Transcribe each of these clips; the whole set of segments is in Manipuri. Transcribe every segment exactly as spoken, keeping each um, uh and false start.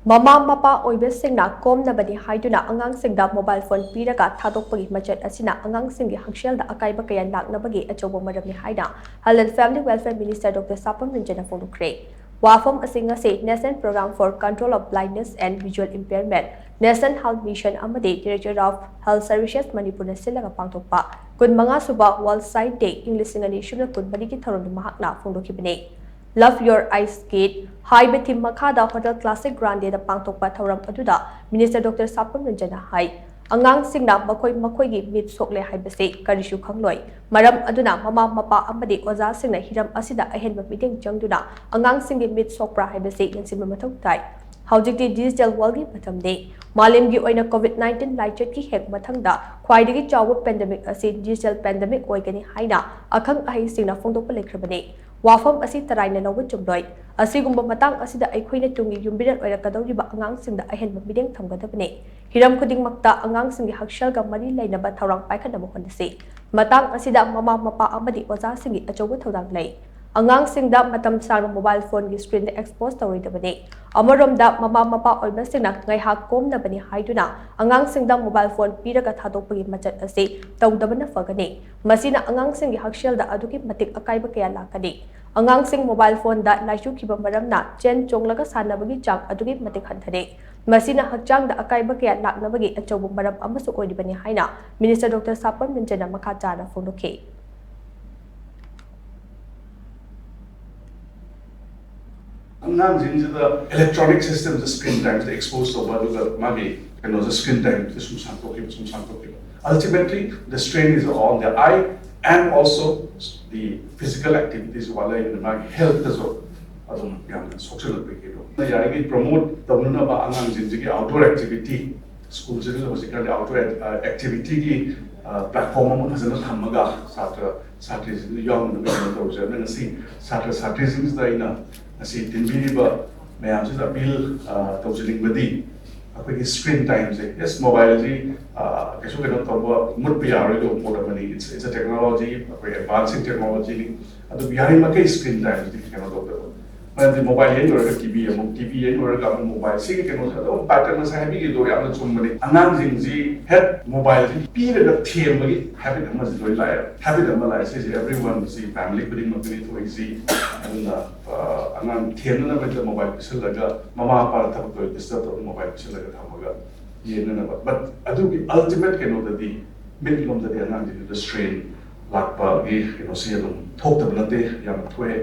ꯃꯃꯥ ꯃꯄꯥ ꯑꯣꯏꯕꯁꯤꯡꯅ ꯀꯣꯝꯅꯕꯅꯤ ꯍꯥꯏꯗꯨꯅ ꯑꯉꯥꯡꯁꯤꯡꯗ ꯃꯣꯕꯥꯏꯜ ꯐꯣꯟ ꯄꯤꯔꯒ ꯊꯥꯗꯣꯛꯄꯒꯤ ꯃꯆꯠ ꯑꯁꯤꯅ ꯑꯉꯥꯡꯁꯤꯡꯒꯤ ꯍꯛꯁꯦꯜꯗ ꯑꯀꯥꯏꯕ ꯀꯌꯥ ꯂꯥꯛꯅꯕꯒꯤ ꯑꯆꯧꯕ ꯃꯔꯝꯅꯤ ꯍꯥꯏꯅ Health and Family Welfare Minister Doctor Sapam Ranjan ꯅ ꯐꯣꯡꯗꯣꯛꯈ꯭ꯔꯦ꯫ ꯋꯥꯐꯝ ꯑꯁꯤ ꯉꯁꯤ National Program for Control of Blindness and Visual Impairment, National Health Mission ꯑꯃꯗꯤ Directorate of Health Services ꯃꯅꯤꯄꯨꯔꯅ ꯁꯤꯜꯂꯒ ꯄꯥꯡꯊꯣꯛꯄ ꯀꯨꯟꯃꯉꯥ ꯁꯨꯕ World Sight Day ꯏꯪ ꯂꯤꯁꯤꯡ ꯑꯅꯤ ꯁꯨꯞꯅ ꯀꯨꯟꯃꯔꯤꯒꯤ ꯊꯧꯔꯝꯗ ꯃꯍꯥꯛꯅ ꯐꯣꯡꯗꯣꯛꯈꯤꯕꯅꯤ꯫ Love Your Eyes Kid ꯍꯥꯏꯕ ꯊꯤꯝ ꯃꯈꯥꯗ ꯍꯣꯇꯦꯜ ꯀ꯭ꯂꯥꯁꯤꯛ ꯒ꯭ꯔꯥꯟꯗꯦꯗ ꯄꯥꯡꯊꯣꯛꯄ ꯊꯧꯔꯝ ꯑꯗꯨꯗ Minister Doctor ꯁꯥꯄꯝ ꯔꯟꯖꯟꯅ ꯍꯥꯏ, ꯑꯉꯥꯡꯁꯤꯡꯅ ꯃꯈꯣꯏ ꯃꯈꯣꯏꯒꯤ ꯃꯤꯠ ꯁꯣꯛꯂꯦ ꯍꯥꯏꯕꯁꯤ ꯀꯔꯤꯁꯨ ꯈꯪꯂꯣꯏ꯫ ꯃꯔꯝ ꯑꯗꯨꯅ ꯃꯃꯥ ꯃꯄꯥ ꯑꯃꯗꯤ ꯑꯣꯖꯥꯁꯤꯡꯅ ꯍꯤꯔꯝ ꯑꯁꯤꯗ ꯑꯍꯦꯟꯕ ꯃꯤꯠꯌꯦꯡ ꯆꯪꯗꯨꯅ ꯑꯉꯥꯡꯁꯤꯡꯒꯤ ꯃꯤꯠ ꯁꯣꯛꯄ꯭ꯔꯥ ꯍꯥꯏꯕꯁꯤ ꯌꯦꯡꯁꯤꯟꯕ ꯃꯊꯧ ꯇꯥꯏ꯫ ꯍꯧꯖꯤꯛꯇꯤ digital world ꯒꯤ ꯃꯇꯝꯅꯤ꯫ ꯃꯥꯂꯦꯝꯒꯤ ꯑꯣꯏꯅ COVID nineteen ꯂꯥꯏꯆꯠꯀꯤ ꯍꯦꯛ ꯃꯊꯪꯗ ꯈ꯭ꯋꯥꯏꯗꯒꯤ ꯆꯥꯎꯕ pandemic ꯑꯁꯤ digital pandemic ꯑꯣꯏꯒꯅꯤ ꯍꯥꯏꯅ ꯑꯈꯪ ꯑꯍꯩꯁꯤꯡꯅ ꯐꯣꯡꯗꯣꯛꯄ ꯂꯩꯈ꯭ꯔꯕꯅꯤ꯫ ꯋꯥꯐꯝ ꯑꯁꯤ ꯇꯔꯥꯏꯅ ꯂꯧꯕ ꯆꯨꯝꯂꯣꯏ꯫ ꯑꯁꯤꯒꯨꯝꯕ ꯃꯇꯥꯡ ꯑꯁꯤꯗ ꯑꯩꯈꯣꯏꯅ ꯇꯨꯡꯒꯤ ꯌꯨꯝꯕꯤꯔꯦꯜ ꯑꯣꯏꯔꯛꯀꯗꯧꯔꯤꯕ ꯑꯉꯥꯡꯁꯤꯡꯗ ꯑꯍꯦꯟꯕ ꯃꯤꯠꯌꯦꯡ ꯊꯝꯒꯗꯕꯅꯤ꯫ ꯍꯤꯔꯝ ꯈꯨꯗꯤꯡꯃꯛꯇ ꯑꯉꯥꯡꯁꯤꯡꯒꯤ ꯍꯛꯁꯦꯜꯒ ꯃꯔꯤ ꯂꯩꯅꯕ ꯊꯧꯔꯥꯡ ꯄꯥꯏꯈꯠꯅꯕ ꯍꯣꯠꯅꯁꯤ꯫ ꯃꯇꯥꯡ ꯑꯁꯤꯗ ꯃꯃꯥ ꯃꯄꯥ ꯑꯃꯗꯤ ꯑꯣꯖꯥꯁꯤꯡꯒꯤ ꯑꯆꯧꯕ ꯊꯧꯗꯥꯡ ꯂꯩ꯫ ꯑꯉꯥꯡꯁꯤꯡꯗ ꯃꯇꯝ ꯁꯥꯡꯅ ꯃꯣꯕꯥꯏꯜ ꯐꯣꯟꯒꯤ screen ꯗ expose ꯇꯧꯔꯣꯏꯗꯕꯅꯤ꯫ ꯑꯃꯔꯣꯝꯗ, ꯃꯃꯥ ꯃꯄꯥ ꯑꯣꯏꯕꯁꯤꯡꯅ ꯉꯥꯏꯍꯥꯛ ꯀꯣꯝꯅꯕꯅꯤ ꯍꯥꯏꯗꯨꯅ ꯑꯉꯥꯡꯁꯤꯡꯗ ꯃꯣꯕꯥꯏꯜ ꯐꯣꯟ ꯄꯤꯔꯒ ꯊꯥꯗꯣꯛꯄꯒꯤ ꯃꯆꯠ ꯑꯁꯤ ꯇꯧꯗꯕꯅ ꯐꯒꯅꯤ꯫ ꯃꯁꯤꯅ ꯑꯉꯥꯡꯁꯤꯡꯒꯤ ꯍꯛꯁꯦꯜꯗ ꯑꯗꯨꯛꯀꯤ ꯃꯇꯤꯛ ꯑꯀꯥꯏꯕ ꯀꯌꯥ ꯂꯥꯛꯀꯅꯤ꯫ ꯑꯉꯥꯡꯁꯤꯡ ꯃꯣꯕꯥꯏꯜ ꯐꯣꯟꯗ ꯂꯥꯏꯆꯨꯈꯤꯕ ꯃꯔꯝꯅ ꯆꯦꯟ ꯆꯣꯡꯂꯒ ꯁꯥꯟꯅꯕꯒꯤ ꯆꯥꯡ ꯑꯗꯨꯛꯀꯤ ꯃꯇꯤꯛ ꯍꯟꯊꯔꯦ꯫ ꯃꯁꯤꯅ ꯍꯛꯆꯥꯡꯗ ꯑꯀꯥꯏꯕ ꯀꯌꯥ ꯂꯥꯛꯅꯕꯒꯤ ꯑꯆꯧꯕ ꯃꯔꯝ ꯑꯃꯁꯨ ꯑꯣꯏꯔꯤꯕꯅꯤ ꯍꯥꯏꯅ Minister Doctor ꯁꯥꯄꯝ ꯔꯟꯖꯟꯅ ꯃꯈꯥ ꯇꯥꯅ ꯐꯣꯡꯗꯣꯛꯈꯤ꯫ ꯑꯉꯥꯡꯁꯤꯡꯁꯤꯗ electronic system ꯗ screen time ꯁꯤꯗ expose ꯇꯧꯕ, ꯑꯗꯨꯒ ꯃꯥꯒꯤ ꯀꯩꯅꯣꯁꯦ, screen time ꯁꯦ ꯁꯨꯝ ꯁꯥꯡꯇꯣꯛꯈꯤꯕ, ꯁꯨꯝ ꯁꯥꯡꯇꯣꯛꯈꯤꯕ꯫ Ultimately, the strain is on the eye and also the physical activities ꯋꯥꯠꯂꯛꯏꯕꯅ ꯃꯥꯒꯤ health ꯇꯁꯨ ꯑꯗꯨꯝ ꯌꯥꯝꯅ ꯁꯣꯛꯆꯜꯂꯛꯄꯒꯤ ꯀꯩꯅꯣ꯫ ꯌꯥꯔꯤꯈꯩ promote ꯇꯧꯅꯅꯕ ꯑꯉꯥꯡꯁꯤꯡꯁꯤꯒꯤ outdoor activity, ꯁ꯭ꯀꯨꯜꯁꯤꯗꯁꯨ ꯍꯧꯖꯤꯛꯀꯥꯟꯗꯤ outdoor activity ꯒꯤ platform ꯑꯃ ꯐꯖꯅ ꯊꯝꯃꯒ ꯁꯥꯇ꯭ꯔ ꯁꯥꯇ꯭ꯔꯤꯁꯤꯡꯗꯨ ꯌꯥꯎꯅꯅꯕ ꯀꯩꯅꯣ ꯇꯧꯖꯕꯅ ꯉꯁꯤ ꯁꯥꯇ꯭ꯔ ꯁꯥꯇ꯭ꯔꯤꯁꯤꯡꯁꯤꯗ ꯑꯩꯅ ꯉꯁꯤ ꯇꯤꯟꯕꯤꯔꯤꯕ ꯃꯌꯥꯝꯁꯤꯗ appeal ꯇꯧꯖꯅꯤꯡꯕꯗꯤ, ꯑꯩꯈꯣꯏꯒꯤ screen time ꯁꯦ, yes, mobile ꯁꯤ ꯀꯩꯁꯨ ꯀꯩꯅꯣ ꯇꯧꯕ, ꯃꯨꯠꯄ ꯌꯥꯔꯣꯏꯗꯕ ꯄꯣꯠ ꯑꯃꯅꯤ꯫ It's, it's a technology, ꯑꯩꯈꯣꯏ advancing technology ꯅꯤ꯫ ꯑꯗꯨꯕꯨ ꯌꯥꯔꯤꯃꯈꯩ screen time ꯁꯤꯗꯤ ꯀꯩꯅꯣ ꯇꯧꯗꯕ, ꯃꯔꯝꯗꯤ ꯃꯣꯕꯥꯏꯜ ꯌꯦꯡ ꯂꯣꯏꯔꯒ ꯇꯤ ꯚꯤ ꯑꯃꯨꯛ, ꯇꯤ ꯚꯤ ꯌꯦꯡ ꯂꯣꯏꯔꯒ ꯑꯃꯨꯛ ꯃꯣꯕꯥꯏꯜ, ꯁꯤꯒꯤ ꯀꯩꯅꯣꯁꯦ ꯑꯗꯨꯝ ꯄꯥꯇꯔꯟ ꯉꯁꯥꯏ ꯍꯥꯏꯕꯤꯈꯤꯕꯗꯣ ꯌꯥꯝꯅ ꯆꯨꯝꯕꯅꯤ꯫ ꯑꯉꯥꯡꯁꯤꯡꯁꯤ ꯍꯦꯛ ꯃꯣꯕꯥꯏꯜꯁꯤ ꯄꯤꯔꯒ ꯊꯦꯝꯕꯒꯤ ꯍꯦꯕꯤꯠ ꯑꯃꯁꯨ ꯂꯣꯏ ꯂꯥꯛꯑꯦ, ꯍꯦꯕꯤꯠ ꯑꯃ ꯂꯥꯛꯑꯦ꯫ ꯁꯤꯁꯦ ꯑꯦꯚ꯭ꯔꯤ ꯋꯥꯟ, ꯁꯤ ꯐꯦꯃꯤꯂꯤ ꯈꯨꯗꯤꯡꯃꯛꯇꯅꯤ ꯊꯣꯛꯏꯁꯤ꯫ ꯑꯗꯨꯅ ꯑ, ꯑꯉꯥꯡ ꯊꯦꯝꯅꯅꯕꯗ ꯃꯣꯕꯥꯏꯜ ꯄꯤꯁꯜꯂꯒ, ꯃꯃꯥ ꯃꯄꯥꯅ ꯊꯕꯛ ꯇꯧꯔꯤ ꯗꯤꯁꯇꯔꯕ ꯇꯧꯔꯒ ꯃꯣꯕꯥꯏꯜ ꯄꯤꯁꯜꯂꯒ ꯊꯝꯃꯒ ꯌꯦꯡꯅꯅꯕ꯫ ꯕꯠ ꯑꯗꯨꯒꯤ ꯑꯜꯇꯤꯃꯦꯠ ꯀꯩꯅꯣꯗꯗꯤ, ꯃꯤꯠꯂꯣꯝꯗꯗꯤ ꯑꯉꯥꯡꯁꯤꯡꯗꯨꯗ ꯁ꯭ꯇ꯭ꯔꯦꯟ ꯂꯥꯛꯄꯒꯤ ꯀꯩꯅꯣꯁꯤ ꯑꯗꯨꯝ ꯊꯣꯛꯇꯕ ꯅꯠꯇꯦ, ꯌꯥꯝꯅ ꯊꯣꯛꯑꯦ꯫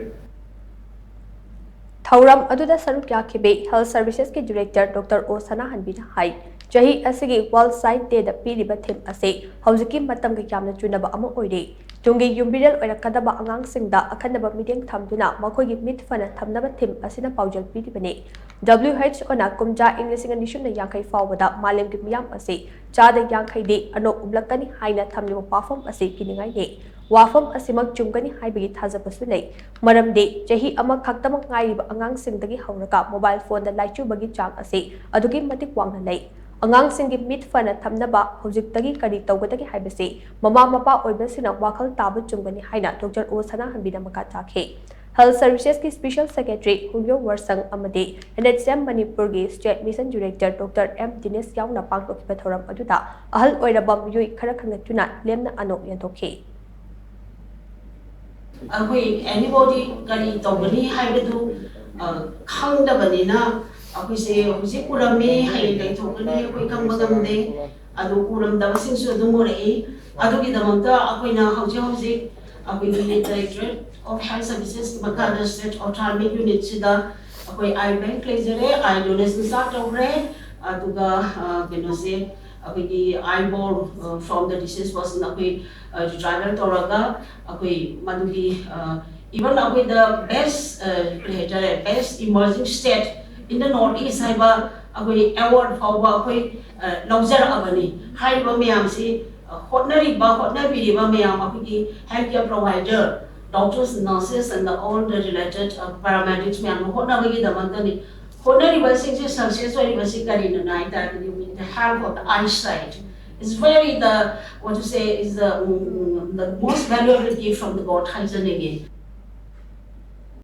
ꯊꯧꯔꯝ ꯑꯗꯨꯗ ꯁꯔꯨꯛ ꯌꯥꯈꯤꯕꯤ ꯍꯦꯜꯊ ꯁꯔꯚꯤꯁꯦꯁꯀꯤ ꯗꯤꯔꯦꯛꯇꯔ ꯗꯣꯛꯇꯔ ꯑꯣ ꯁꯅꯥꯍꯟꯕꯤꯅ ꯍꯥꯏ, ꯆꯍꯤ ꯑꯁꯤꯒꯤ ꯋꯥꯔꯜꯗ ꯁꯥꯏꯠ ꯗꯦꯗ ꯄꯤꯔꯤꯕ ꯊꯤꯝ ꯑꯁꯤ ꯍꯧꯖꯤꯛꯀꯤ ꯃꯇꯝꯒ ꯌꯥꯝꯅ ꯆꯨꯅꯕ ꯑꯃ ꯑꯣꯏꯔꯦ꯫ ꯇꯨꯡꯒꯤ ꯌꯨꯝꯕꯤꯔꯦꯜ ꯑꯣꯏꯔꯛꯀꯗꯕ ꯑꯉꯥꯡꯁꯤꯡꯗ ꯑꯈꯟꯅꯕ ꯃꯤꯠꯌꯦꯡ ꯊꯝꯗꯨꯅ ꯃꯈꯣꯏꯒꯤ ꯃꯤꯠ ꯐꯅ ꯊꯝꯅꯕ ꯊꯤꯝ ꯑꯁꯤꯅ ꯄꯥꯎꯖꯦꯜ ꯄꯤꯔꯤꯕꯅꯤ꯫ ꯗꯕ꯭ꯂꯤꯎ ꯑꯩꯆ ꯑꯣꯅ ꯀꯨꯝꯖꯥ ꯏꯪ ꯂꯤꯁꯤꯡ ꯑꯅꯤ ꯁꯨꯞꯅ ꯌꯥꯡꯈꯩ ꯐꯥꯎꯕꯗ ꯃꯥꯂꯦꯝꯒꯤ ꯃꯤꯌꯥꯝ ꯑꯁꯤ ꯆꯥꯗ ꯌꯥꯡꯈꯩꯗꯤ ꯑꯅꯣꯛ ꯎꯞꯂꯛꯀꯅꯤ ꯍꯥꯏꯅ ꯊꯝꯂꯤꯕ ꯋꯥꯐꯝ ꯑꯁꯤ ꯀꯤꯅꯤꯡꯉꯥꯏꯅꯤ꯫ ꯋꯥꯐꯝ ꯑꯁꯤꯃꯛ ꯆꯨꯝꯒꯅꯤ ꯍꯥꯏꯕꯒꯤ ꯊꯥꯖꯕꯁꯨ ꯂꯩ꯫ ꯃꯔꯝꯗꯤ ꯆꯍꯤ ꯑꯃꯈꯛꯇꯃꯛ ꯉꯥꯏꯔꯤꯕ ꯑꯉꯥꯡꯁꯤꯡꯗꯒꯤ ꯍꯧꯔꯒ ꯃꯣꯕꯥꯏꯜ ꯐꯣꯟꯗ ꯂꯥꯏꯆꯨꯕꯒꯤ ꯆꯥꯡ ꯑꯁꯤ ꯑꯗꯨꯛꯀꯤ ꯃꯇꯤꯛ ꯋꯥꯡꯅ ꯂꯩ꯫ ꯑꯉꯥꯡꯁꯤꯡꯒꯤ ꯃꯤꯠ ꯐꯅ ꯊꯝꯅꯕ ꯍꯧꯖꯤꯛꯇꯒꯤ ꯀꯔꯤ ꯇꯧꯒꯗꯒꯦ ꯍꯥꯏꯕꯁꯤ ꯃꯃꯥ ꯃꯄꯥ ꯑꯣꯏꯕꯁꯤꯡꯅ ꯋꯥꯈꯜ ꯇꯥꯕ ꯆꯨꯝꯒꯅꯤ ꯍꯥꯏꯅ ꯗꯣꯛꯇꯔ ꯑꯣ ꯁꯅꯥꯍꯟꯕꯤꯅ ꯃꯈꯥ ꯇꯥꯈꯤ꯫ ꯍꯦꯜꯊ ꯁꯔꯚꯤꯁꯦꯁꯀꯤ ꯁ꯭ꯄꯦꯁꯦꯜ ꯁꯦꯀ꯭ꯔꯦꯇꯔꯤ ꯍꯨꯌꯣ ꯋꯔꯁꯪ ꯑꯃꯗꯤ ꯑꯦꯟ ꯑꯩꯆ ꯑꯦꯝ ꯃꯅꯤꯄꯨꯔꯒꯤ state mission director doctor M Dinesh ꯌꯥꯎꯅ ꯄꯥꯡꯊꯣꯛꯈꯤꯕ ꯊꯧꯔꯝ ꯑꯗꯨꯗ ꯑꯍꯜ ꯑꯣꯏꯔꯕ ꯃꯤꯑꯣꯏ ꯈꯔ ꯈꯟꯒꯠꯇꯨꯅ ꯂꯦꯝꯅ ꯑꯅꯣꯛ ꯌꯥꯟꯊꯣꯛꯈꯤ꯫ ꯑꯩꯈꯣꯏ ꯑꯦꯅꯤꯕꯣꯗꯤ ꯀꯔꯤ ꯇꯧꯒꯅꯤ ꯍꯥꯏꯕꯗꯨ ꯑ, ꯈꯪꯗꯕꯅꯤꯅ ꯑꯩꯈꯣꯏꯁꯦ ꯍꯧꯖꯤꯛ ꯎꯔꯝꯃꯤ, ꯍꯌꯦꯡ ꯀꯩ ꯊꯣꯛꯀꯅꯤ ꯑꯩꯈꯣꯏ ꯈꯪꯕ ꯉꯝꯗꯦ꯫ ꯑꯗꯨ ꯎꯔꯝꯗꯕꯁꯤꯡꯁꯨ ꯑꯗꯨꯝ ꯎꯔꯛꯏ꯫ ꯑꯗꯨꯒꯤꯗꯃꯛꯇ ꯑꯩꯈꯣꯏꯅ ꯍꯧꯖꯤꯛ ꯍꯧꯖꯤꯛ ꯑꯩꯈꯣꯏꯒꯤ Directorate of Health Servicesꯀꯤ ꯃꯈꯥꯗ State Ophthalmic Unitꯁꯤꯗ ꯑꯩꯈꯣꯏ ꯑꯥꯏ ꯕꯦꯡꯛ ꯂꯩꯖꯔꯦ, ꯑꯥꯏ ꯗꯣꯅꯦꯁꯟ ꯁ꯭ꯇꯥꯔꯠ ꯇꯧꯈ꯭ꯔꯦ꯫ ꯑꯗꯨꯒ ꯑ, ꯀꯩꯅꯣꯁꯦ ꯑꯩꯈꯣꯏꯒꯤ eyeball from the deceased person ꯑꯩꯈꯣꯏ ꯔꯤꯇ꯭ꯔꯥꯏꯕꯦꯜ ꯇꯧꯔꯒ ꯑꯩꯈꯣꯏ ꯃꯗꯨꯒꯤ ꯏꯚꯟ ꯑꯩꯈꯣꯏꯗ ꯕꯦꯁ ꯀꯔꯤ ꯍꯥꯏꯇꯥꯔꯦ, best emerging state in the North East ꯍꯥꯏꯕ ꯑꯩꯈꯣꯏ ꯑꯦꯋꯥꯔꯗ ꯐꯥꯎꯕ ꯑꯩꯈꯣꯏ ꯂꯧꯖꯔꯛꯑꯕꯅꯤ꯫ ꯍꯥꯏꯔꯤꯕ ꯃꯌꯥꯝꯁꯤ ꯍꯣꯠꯅꯔꯤꯕ ꯍꯣꯠꯅꯕꯤꯔꯤꯕ ꯃꯌꯥꯝ ꯑꯩꯈꯣꯏꯒꯤ health care provider, doctors, nurses and all the related paramedics ꯃꯌꯥꯝꯅ ꯍꯣꯠꯅꯕꯒꯤꯗꯃꯛꯇꯅꯤ꯫ ꯍꯣꯠꯅꯔꯤꯕꯁꯤꯡꯁꯦ ꯁꯛꯁꯦꯁ ꯑꯣꯏꯔꯤꯕꯁꯤ ꯀꯔꯤꯅꯣ ꯍꯥꯏ ꯇꯥꯔꯒꯗꯤ, with the help of the eyesight, it's very the, what to say, is the, um, the most valuable gift from the God ꯍꯥꯏꯖꯅꯤꯡꯉꯤ꯫